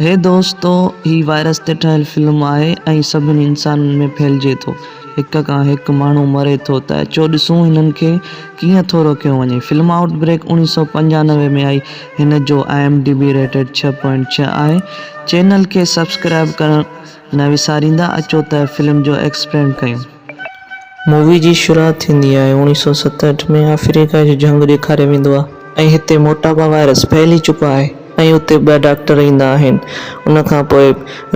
هي دوستو هي وائرس تي ٺهيل فلم آهي ۽ سڀني انسانن ۾ ڦهلجي ٿو هڪ کان هڪ ماڻهو مري ٿو ته اچو ڏسون هنن کي ڪيئن ٿو روڪيو وڃي فلم آئوٽ بريڪ 1995 ۾ آئي هن جو I M D B rated 6.6 آهي چينل کي سبسڪرائب ڪرڻ نه وساريندا اچو ته فلم جو ايڪسپلين ڪيون. مووي جي شروعات ٿيندي آهي اوڻيھ سئو ستهٺ ۾ آفريڪا جو جهنگ ڏيکاريو ويندو آهي ۽ هتي موٽاپا وائرس ڦهلي چڪو آهي ۽ اتي ٻه ڊاڪٽر ايندا آهن ان کان پوء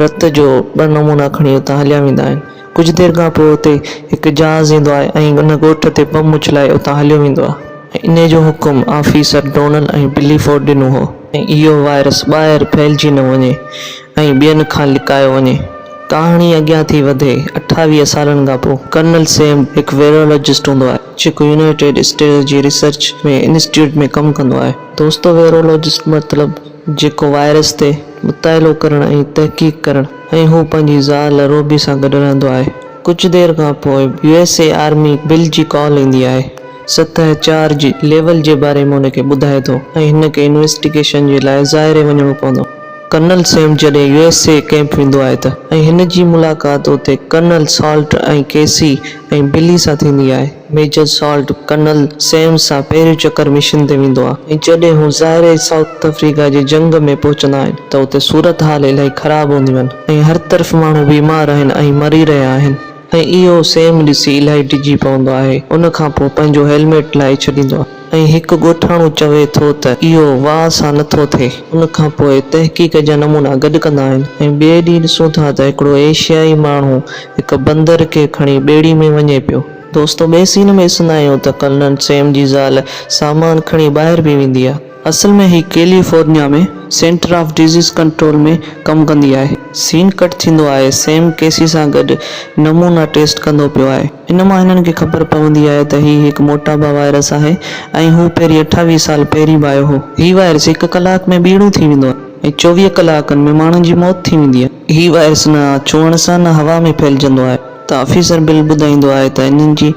رت جو ٻه نمونا کڻي اتان هليا ويندا آهن ڪجهه دير کان پوء اتي هڪ جهاز ايندو آهي ۽ ان ڳوٺ تي بم اڇلائي اتان هليو ويندو آهي ۽ انهي جو حڪم آفيسر ڊونل ۽ بلي فورڊ ڏنو هو ۽ اهو وائرس ٻاهر ڦهلجي نه وڃي ۽ ٻين کان لڪايو وڃي. ڪهاڻي اڳيان ٿي وڌي. اٺاويهه سالن کان پوء ڪرنل سيم هڪ ويرولوجسٽ هوندو آهي، جيڪو يونائيٽيڊ اسٽيٽس جي ريسرچ ۾ انسٽيٽيوٽ ۾ ڪم ڪندو آهي. دوستو ويرولوجسٽ مطلب جيڪو وائرس تي مطالعو ڪرڻ ۽ تحقيق ڪرڻ ۽ هو پنهنجي زال روبي سان گڏ رهندو آهي. ڪجهه دير کان پوء U S A army Bill جي ڪال ايندي آهي. سطح چار جي ليول جي باري ۾ هن کي ٻڌائي ٿو ۽ هن کي انويسٽيگيشن جي لاء ظاهري وڃڻو پوندو. ڪرنل سيم جڏهن يو ايس اي ڪئمپ ويندو آهي ته ۽ هن جي ملاقات اتي ڪرنل سالٽ ۽ ڪيسي ۽ بلي سان ٿيندي آهي. ميجر سالٽ ڪرنل سيم سان پهريون چڪر مشن تي ويندو آهي ۽ جڏهن هو ظاهري سائوٿ آفريڪا جي جنگ ۾ پهچندا آهن ته اتي صورتحال الاهي خراب هونديون آهن ۽ هر طرف ماڻهو بيمار آهن ۽ مري رهيا آهن ۽ اهو سيم ڏسي الاهي ڊڄي پوندو آهي. ان کان پوء پنهنجو هيلميٽ لاهي ڇڏيندو آهي. ۽ هڪ ڳوٺاڻو چوي ٿو ته اهو واء سان نه ٿو ٿئي. ان کان پوء تحقيق جا نمونا گڏ ڪندا آهن ۽ ٻئي ڏينهن ڏسون ٿا ته هڪڙو ايشيائي ماڻهو هڪ بندر کي کڻي ٻيڙي ۾ وڃي پيو. دوستو ٻئي سين ۾ ڏسندا آهيون ته ڪرنل سيم جي زال سامان کڻي ٻاهر پئي ويندي آهي. اصل ۾ هي California ۾ centre of disease control ۾ ڪم ڪندي آهي. سين ڪٽ ٿيندو آهي. سيم ڪيسي سان گڏ نمونا ٽيسٽ ڪندو پيو آهي. ان مان هنن کي خبر پوندي آهي ته هي هڪ موٽابا وائرس آهي ۽ هو پهرين اٺاويهه سال پهرين به آيو هو. هي وائرس هڪ ڪلاڪ ۾ ٻيڻو ٿي ويندو آهي ۽ 24 ڪلاڪن ۾ ماڻهن جي موت ٿي ويندي آهي. هي وائرس نه ڇهڻ سان نه هوا ۾ ڦهلجندو آهي ته آفيسر بل ٻڌائيندو آهي ته انهن جي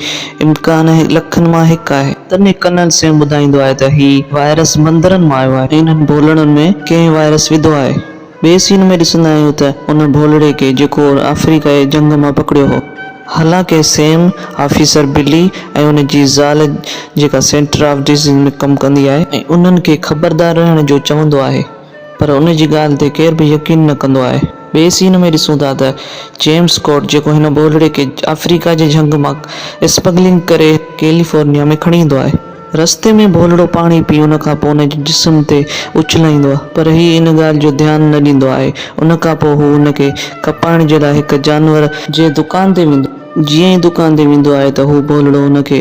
امڪان لکن مان هڪ آهي. تڏهن ڪرنل سيم ٻڌائيندو آهي ته هي وائرس بندرن مان آيو آهي ۽ انهن ڀولڙن ۾ ڪنهن وائرس وڌو آهي. ٻئي سين ۾ ڏسندا آهيون ته ان ڀولڙي کي جيڪو آفريڪا جي جهنگ مان پڪڙيو هو. حالانڪه سيم، آفيسر بلي ۽ ان جي زال جيڪا سينٽر آف ڊزيز ۾ ڪم ڪندي آهي ۽ انهن کي خبردار رهڻ جو چوندو آهي پر ان جي ڳالهه تي ڪير به يقين نه ڪندو آهي. ٻئي سين ۾ ڏسون ٿا ته جيمس ڪوٽ جيڪو هن ڀولڙي کي آفريڪا جي جهنگ مان اسمگلنگ ڪري ڪيليفورنيا ۾ کڻي ايندو آهي. رستي ۾ ڀولڙو پاڻي پي ان کان پوء ان جي جسم تي اڇلائيندو آهي پر هي ان ڳالهه جو ڌيان نه ڏيندو آهي. ان کان پوء هو ان کي کپائڻ جي لاء هڪ جانور جي دڪان تي ويندو جيئن ئي دڪان تي ويندو آهي ته هو ڀولڙو ان کي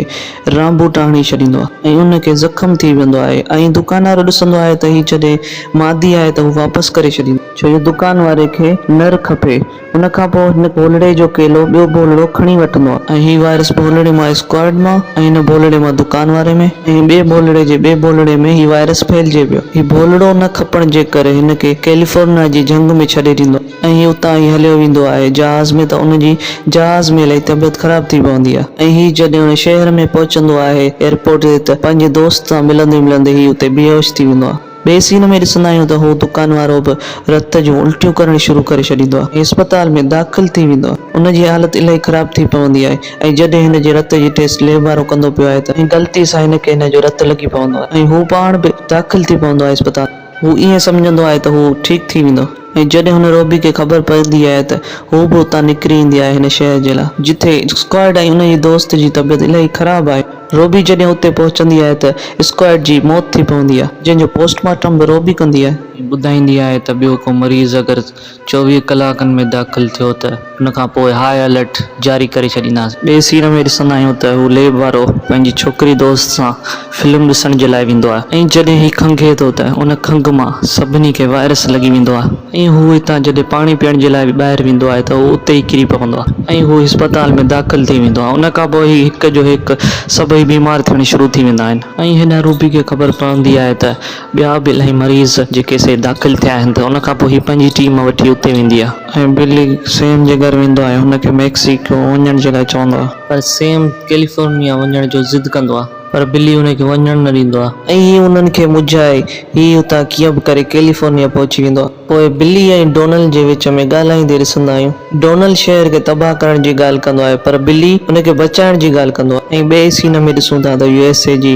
رانڀوٽا هڻي ڇڏيندو آهي ۽ ان کي زخم ٿي ويندو آهي ۽ دڪاندار ڏسندو آهي ته هي جڏهن مادي آهي ته هو واپس ڪري ڇڏيندو ڇو جو دڪان واري کي نر کپي. ان کان پوء هن ڀولڙي جو ڪيلو ٻيو ڀولڙو کڻي وٺندو آهي ۽ هي وائرس ڀولڙي مان اسڪواڊ مان ۽ هن ڀولڙي مان دڪان واري ۾ ۽ ٻئي ڀولڙي جي ٻئي ڀولڙي ۾ هي وائرس ڦهلجي پيو. هي ڀولڙو نه کپڻ جي ڪري هن کي ڪيليفورنيا جي جهنگ ۾ ڇڏي ڏيندو آهي ۽ هي اتان ئي هليو ويندو آهي جهاز ۾ ته ان جي جهاز ۾ الائي طبيعت خراب ٿي پوندي آهي ۽ هي جڏهن ان شهر ۾ پهچندو آهي ايئرپورٽ تي ته پنهنجي دوست سان ملندي ملندي هي اتي بيهوش ٿي ويندو آهي. ٻئي سين ۾ ڏسندا آهيون ته هو دڪان وارو به رت جون الٽيون ڪرڻ شروع ڪري ڇڏيندو آهي ۽ اسپتال ۾ داخل ٿي ويندو آهي. ان جي حالت الاهي خراب ٿي پوندي آهي ۽ جڏهن هن جي رت جي ٽيسٽ ليب وارو ڪندو پيو آهي ته غلطي سان هن کي هن جو رت لڳي پوندو آهي ۽ هو پاڻ به داخل ٿي پوندو آهي اسپتال ۾. هو ائين سمجهندو آهي ته هو ٺيڪ ٿي ويندو ۽ جڏهن هن روبي کي خبر پوندي آهي ته هو به اتان نڪري ايندي آهي هن شهر جي لاء جتي اسڪواڊ ۽ ان جي دوست جي طبيعت الاهي خراب آهي. روبي جڏهن اتي پهچندي آهي ته اسڪواڊ جي موت ٿي پوندي آهي، جنهن جو پوسٽ مارٽم به روبي ڪندي آهي. ۽ ٻڌائيندي آهي ته ٻيو ڪو مريض اگر 24 ڪلاڪن ۾ داخل ٿيو ته ان کان پوء هاء الرٽ جاري ڪري ڇڏينداسين. ٻئي سين ۾ ڏسندا آهيون ته هو ليب وارو پنهنجي ڇوڪري دوست سان فلم ڏسڻ جي لاء ويندو آهي ۽ جڏهن هي کنگهي ٿو ته ان کنگهه مان سڀني کي وائرس لڳي ويندو آهي. ۽ هو هتان جڏهن پاڻي پيئڻ جي لاء به ٻاهر ويندو آهي ته هو اتي ئي ڪري پوندو آهي ۽ هو اسپتال ۾ داخل ٿي ويندو آهي. ان کان پوء هي هڪ جو هڪ سڀئي بيمار ٿيڻ شروع ٿي ويندا آهن. ۽ هيڏانهن روبي کي خبر پوندي آهي ته ٻيا به الاهي مريض جيڪي سي داخل ٿيا آهن ته ان کان پوء هي پنهنجي ٽيم وٺي اتي ويندي آهي. ۽ بلي سيم جي گهر ويندو آهي هن کي ميڪسيڪو وڃڻ جي لاء چوندو آهي. پر سيم ڪيليفورنيا وڃڻ جو ضد ڪندو آهي. پر بلي ان کي وڃڻ نه ڏيندو آهي. ۽ هي انهن کي مجهائي هي اتان ڪيئن به ڪري ڪيليفورنيا پهچي ويندو آهي. پوء بلي ۽ ڊونلڊ جي وچ ۾ ڳالهائيندي ڏسندا آهيون. ڊونلڊ شهر کي تباهه ڪرڻ جي ڳالهه ڪندو آهي پر بلي ان کي بچائڻ جي ڳالهه ڪندو آهي. ۽ ٻئي سين ۾ ڏسون ٿا ته يو ايس اي جي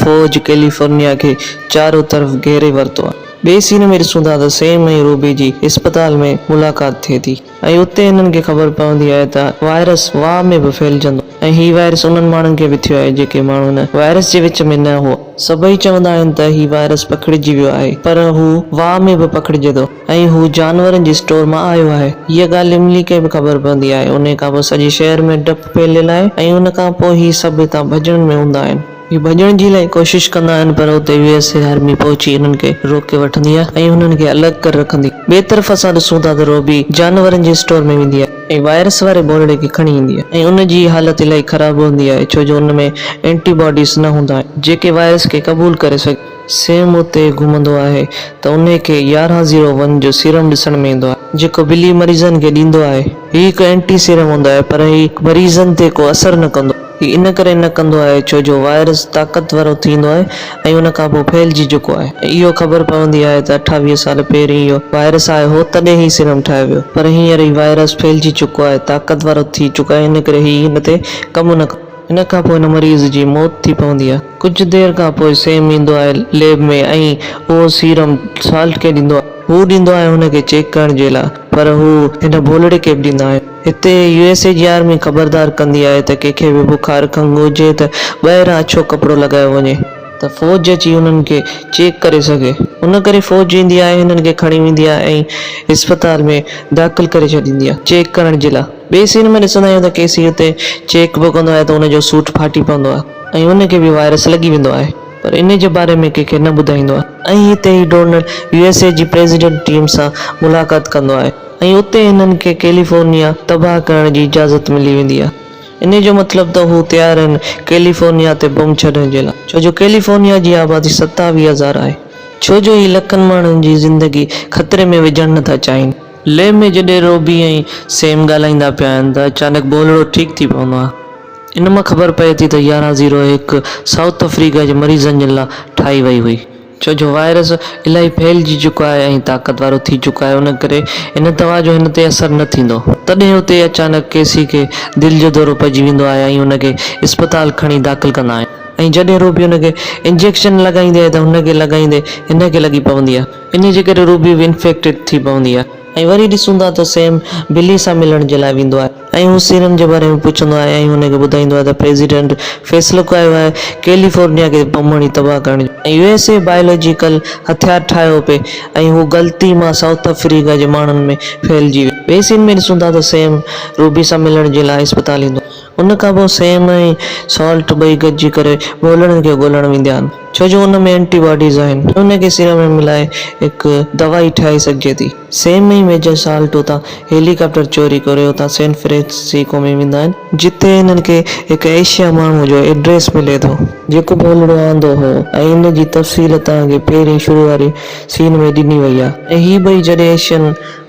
فوج ڪيليفورنيا کي چارو طرف گهيري ورتو آهي. ٻئي سين ۾ ڏسون ٿا ته سيم ۽ روبي جي اسپتال ۾ ملاقات ٿئي ٿي ۽ اتي هنن کي خبر پوندي آهي ته وائرس واء ۾ به ڦهلجندو ۽ هي وائرس انهن ماڻهن کي به ٿيو آهي جيڪي ماڻهو هن وائرس جي وچ ۾ نه هئا. سڀئي چوندا آهن ته هي وائرس پکڙجي ويو آهي پر هو واء ۾ به پکڙجي ٿو ۽ هو جانورن جي اسٽور مان آيو آهي. هيء ڳالهه املي کي به خبر پوندي آهي. انهي کان پوء سڄي شهر ۾ ڊپ ڦهليل آهي ۽ ان کان پوء هي سڀ هتان ڀڄڻ ۾ هوندا آهن. هي ڀڄڻ جي لاء ڪوشش ڪندا آهن پر اتي يو ايس اي آرمي پهچي انهن کي روڪي وٺندي آهي ۽ انهن کي الڳ ڪري رکندي. ٻئي طرف اسان ڏسون ٿا ته روبي جانورن جي اسٽور ۾ ويندي آهي ۽ وائرس واري ڀولڙي کي کڻي ايندي آهي ۽ ان جي حالت الاهي خراب هوندي آهي ڇو جو ان ۾ اينٽي باڊيز نه هوندا آهن جيڪي وائرس کي قبول ڪري سگهي. سيم اتي گهمندو آهي ته انهي کي يارهن زيرو ون جو سيرم ڏسڻ ۾ ايندو آهي جيڪو بلي مريضن کي ڏيندو آهي. هي هڪ اينٽي سيرم هوندو آهي پر هي مريضن تي ڪو اثر نه ڪندو. هي ان ڪري نه ڪندو آهي ڇو جو وائرس طاقتور ٿيندو آهي ۽ ان کان پوء ڦهلجي چڪو آهي ۽ اهو خبر پوندي آهي ته 28 سال پهرين اهو وائرس آيو هو تڏهن هي سيرم ٺاهيو ويو پر هينئر هي وائرس ڦهلجي چڪو آهي طاقتور ٿي چڪو آهي ان ڪري هي هن تي ڪم نه ڪندو. ان کان پوء هن مريض جي موت ٿي پوندي آهي. ڪجهه دير کان پوء سيم ايندو آهي ليب ۾ ۽ اهو سيرم سالٽ کي ڏيندو آهي. هو ڏيندو آهي هن کي چيڪ ڪرڻ جي لاء پر هو هن ڀولڙي کي به ڏيندا آهن. هتي يو ايس اي جي آرمي خبردار ڪندي آهي ته ڪنهن کي به بخار کنگهه هجي ته ٻاهران اڇو ڪپڙو لڳايو وڃي ته فوج اچي انهن کي چيڪ ڪري سگهي. ان ڪري فوج ايندي آهي هنن کي کڻي ويندي آهي ۽ اسپتال ۾ داخل ڪري ڇڏيندي آهي چيڪ ڪرڻ جي لاء. ٻئي سين ۾ ڏسندا آهيون ته ڪيسي اتي چيڪ به ڪندو آهي ته ان جو سوٽ ڦاٽي پوندو آهي ۽ ان کي به وائرس لڳي ويندو آهي پر ان جي باري ۾ ڪنهن کي نه ٻڌائيندو آهي. ۽ هتي هي ڊونلڊ يو ايس اي جي پريزيڊنٽ ٽيم سان ملاقات ڪندو آهي ۽ اتي هنن کي ڪيليفورنيا تباهه ڪرڻ جي اجازت ملي ويندي آهي. انهي جو مطلب ته هو تيار آهن ڪيليفورنيا تي بم ڇڏڻ جي لاء ڇو جو ڪيليفورنيا جي آبادي 27 هزار آهي ڇو جو هي لکن ماڻهن جي زندگي خطري ۾ وجهڻ نه ٿا چاهين. ليب ۾ جڏهن روبي ۽ سيم ڳالهائيندا پيا آهن ته اچانڪ ڀولڙو ٺيڪ ٿي پوندو آهي. ان مان خبر پئي ٿي ته يارهن زيرو هڪ سائوٿ آفريڪا جي مريضن جي لاء ٺاهي وئي هئي. ڇو جو وائرس الاهي ڦهلجي چڪو آهي ۽ طاقت وارو ٿي چڪو آهي ان ڪري ان دوا جو هن تي اثر نه ٿيندو. تڏهن اتي اچانڪ ڪيسي کي دل جو دورو پئجي ويندو آهي ۽ ان کي اسپتال کڻي داخل ڪندا آهن ۽ جڏهن روبي ان کي انجيڪشن لڳائيندي آهي ته هن کي لڳائيندي هن کي لڳي پوندي آهي. انهي جي ڪري روبي به انفيڪٽيڊ ٿي پوندي آهي. ۽ وري ڏسون ٿا ته سيم بلي سان ملڻ جي لاء ويندو آهي. ۽ هو سيرم جي باري ۾ پڇندو آهي ۽ هن کي ٻڌائيندو آهي ته پريزيڊنٽ فيصلو ڪيو آهي ڪيليفورنيا کي بم هڻي تباهه ڪرڻ جو ۽ يو ايس اي بائيولوجيڪل هٿيار ٺاهيو پئي ۽ هو غلطي مان سائوٿ آفريڪا جي ماڻهن ۾ ڦهلجي ويو. ٻئي سين ۾ ڏسون ٿا ته سيم روبي سان ملڻ جي لاء اسپتال ايندو آهي. ان کان پوء سيم ۽ سالٽ ٻئي گڏجي ڪري ڀولڙن کي ڳولڻ ويندا آهن ڇو جو ان ۾ اينٽي باڊيز آهن ان کي سيرم ۾ ملائي هڪ دوائي ٺاهي سگهجي ٿي. سيم ۽ ميجر سالٽ اتان هيلي ڪاپٽر چوري ڪري اتان سين فرانسسڪو ۾ ويندا آهن جتي هنن کي هڪ ايشيا ماڻهوء جو ايڊريس ملي ٿو. جيڪو ڀولڙو آندو هو ۽ ان جي تفصيل توهان کي پهرين شروع واري سين ۾ ڏني وئي آهي. ۽ هي ٻئي جڏهن ايشين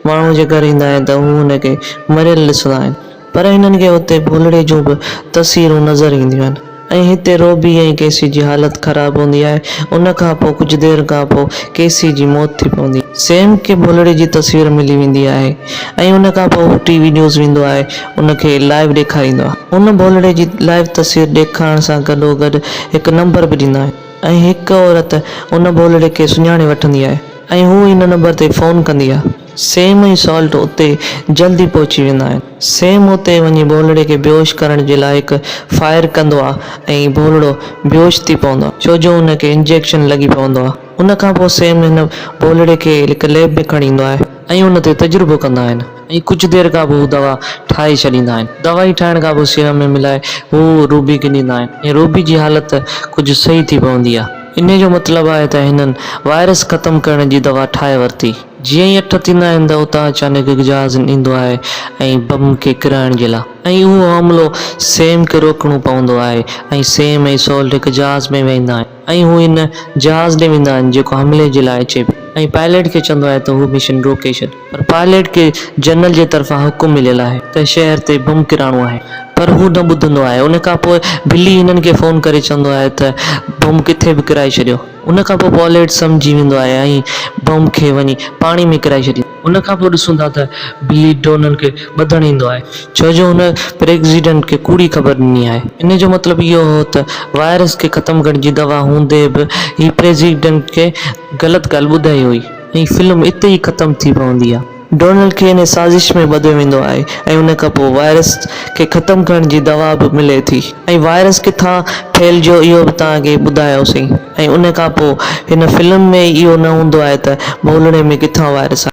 ماڻهوء جي گهر ايندا آهن ته هو هن کي مريل ڏسندا آهن. پر هنن کي اتي ڀولڙي جون به تصويرون نظر اينديون آهن ۽ هتي روبي ۽ ڪيسي جي حالت خراب هوندي آهي ان کان پوء ڪجهه دير کان پوء ڪيسي جي موت ٿي پوندي سيم کي ڀولڙي جي تصوير ملي ويندي آهي ۽ ان کان پوء هو ٽي وي نيوز ويندو آهي ان کي لائيو ڏيکاريندو آهي ان ڀولڙي جي لائيو تصوير ڏيکارڻ سان گڏوگڏ هڪ نمبر به ڏيندا آهن ۽ هڪ عورت ان ڀولڙي کي سڃاڻي وٺندي آهي ۽ هو ان نمبر تي فون ڪندي آهي. سيم ۽ سالٽ اتي جلدي پهچي ويندا آهن. سيم اتي وڃي ڀولڙي کي بيهوش ڪرڻ جي لاء هڪ فائر ڪندو آهي ۽ ڀولڙو بيهوش ٿي پوندو آهي ڇو جو ان کي انجيڪشن لڳي پوندو آهي. ان کان پوء سيم هن ڀولڙي کي هڪ ليب ۾ کڻي ايندو آهي ۽ ان تي تجربو ڪندا آهن ۽ ڪجهه دير کان پوء هو دوا ٺاهي ڇڏيندا آهن. دوائي ٺاهڻ کان پوء سيرم ۾ ملائي هو روبي کي ڏيندا آهن ۽ روبي جي حالت ڪجهه صحيح ٿي پوندي آهي. انهي جو مطلب آهي ته هنن وائرس ختم ڪرڻ جي دوا ٺاهي ورتي. جيئن ئي اٺ ٿيندا آهن ته اتان اچانڪ هڪ جهاز ايندو آهي ۽ بم کي ڪيرائڻ جي لاء ۽ اهو حملو سيم کي روڪڻو پوندو آهي ۽ سيم ۽ سولٽ هڪ جهاز ۾ ويهندا آهن ۽ هو ان جهاز ڏي ويندا آهن جيڪو حملي جي لاء اچي پيو ۽ پائليٽ کي چوندو آهي ته هو مشن روڪي ڇڏ پر پائليٽ کي جنرل جي طرفان حڪم مليل آهي ته شهر تي بم ڪيرائڻو آهي. پر هو نه ٻڌندو آهي. ان کان پوء بلي هنن کي فون ڪري چوندو آهي ته بم ڪٿي به ڪرائي ڇڏيو. ان کان پوء پاليٽ سمجهي ويندو آهي ۽ بم کي وڃي پاڻي ۾ ڪرائي ڇڏيندو. ان کان پوء ڏسون ٿا ته بلي ڊونلڊ کي ٻڌڻ ايندو آهي ڇو جو هن پريزيڊنٽ کي ڪوڙي خبر ڏني آهي. ان جو مطلب اهو هو ته وائرس کي ختم ڪرڻ جي دوا هوندي به هي پريزيڊنٽ کي غلط ڳالهه ٻڌائي هئي ۽ فلم اتي ئي ختم ٿي پوندي آهي. ڊونلڊ کي ان سازش ۾ ٻڌو ويندو آهي ۽ ان کان پوء وائرس کي ختم ڪرڻ جي دوا به ملي ٿي ۽ وائرس ڪٿان ڦهلجيو اهو به توهان کي ٻڌايوسين ۽ ان کان پوء هن فلم ۾ اهو نه هوندو آهي ته ڀولڙي ۾ ڪٿان وائرس آيو.